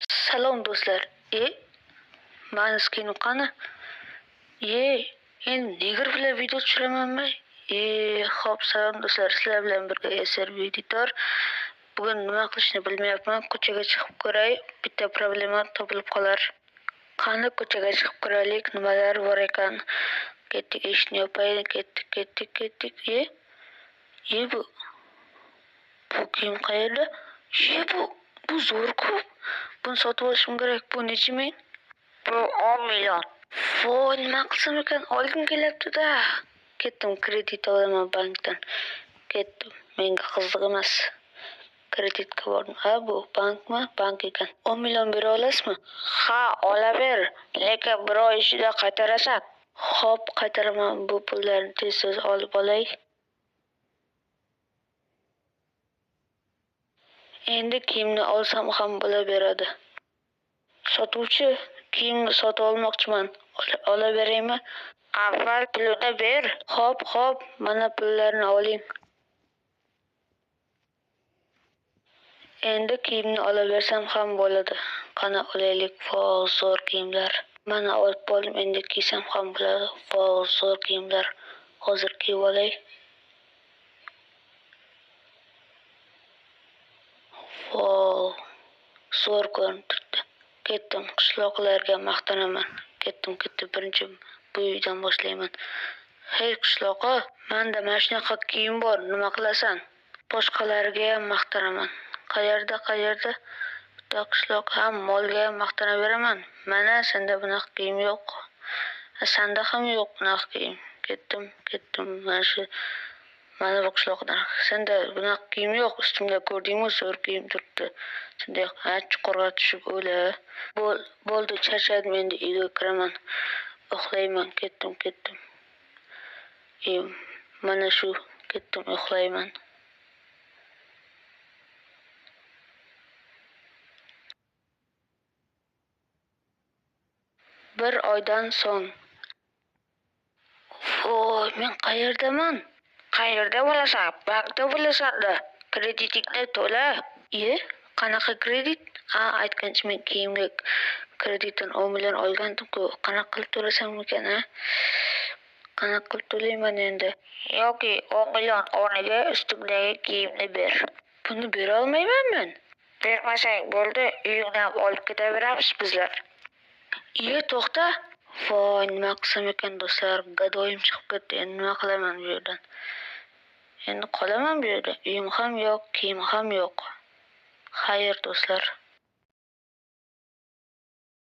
Salom do'stlar. Mani skinim qani? Endi negr bilan video tushiramanmi? Xo'p, salom do'stlar, sizlar bilan birga SRB editor. Bugun nima qilishni bilmayapman. Ko'chaga chiqib ko'ray, bitta problema topilib qolar. Qani ko'chaga chiqib ko'raylik, nimalar bor ekan. Ketdik, eshikni yopaylik, ketdik, ketdik, ketdik. Bu kiyim qayerda? Bu zo'r-ku. Buni sotib olishim kerak. Bu necha ming? Bu 10 million. Voy, nima qilsam ekan? Olgim kelyapti-da. Ketdim, kredit olaman bankdan. Ketdim. Menga qiziq emas. Kreditga bordim. Ha, bu bankmi? Bank ekan. 10 million bera olasizmi? Ha, olaver, lekin bir oy ichida qaytarasan. Xo'p, qaytaraman. Bu pullarni tez-tez olib olay. Endi kiyimni olsam ham bo'laveradi. Sotuvchi, kiyimni sotib olmoqchiman. Olaveraymi? Avval pulini ber. Xo'p, xo'p, mana pullarni oling. Endi kiyimni olaversam ham bo'ladi. Qani olaylik. Voh, zo'r kiyimlar. Mana olib bo'ldim, endi kiysam ham bo'ladi. Voh, zo'r kiyimlar. Hozir kiyib olay. Voh, zo'r ko'rinib turibdi. Ketdim, qishloqlarga maqtanaman. Ketdim, ketdim, birinchi bu uydan boshlayman. Hey qishloqi, menda mana shunaqa kiyim bor, nima qilasan? Boshqalarga ham maqtanaman. Qayerda, qayerda? Bitta qishloq ham molga ham maqtanaveraman. Mana senda bunaqa kiyim yo'q. Senda ham yo'q bunaqa kiyim. Ketdim, ketdim, mana shu mana bu qishloqdan. Senda bunaqa kiyim yo'q, ustimda ko'rdingmi, zo'r kiyim turibdi. Senda yo'q. Ha, chuqurga tushib o'la. Bo'ldi, charchadim, endi uyga kiraman. Uxlayman, ketdim, ketdim. Mana shu, ketdim, uxlayman. Bir oydan so'ng. Voy, men qayerdaman? Qayerda bo'lasan? Bankda bo'lasan-da. Kreditingni to'la. Qanaqa kredit? Ha, aytgancha men kiyimga kreditdan 10 million olgandim-ku. Qanaqa qilib to'lasam ekan, ha? Qanaqa qilib to'layman endi? Yoki 10 million o'rniga ustimdagi kiyimni ber. Buni bera olmayman men. Bermasang bo'ldi, uyingdan olib ketaveramiz bizlar. To'xta. Voy, nima qilsam ekan do'stlar? Gadoyim chiqib ketdi. Endi nima qilaman bu yerdan? Endi qolaman bu yerda. Uyim ham yo'q, kiyim ham yo'q. Xayr do'stlar.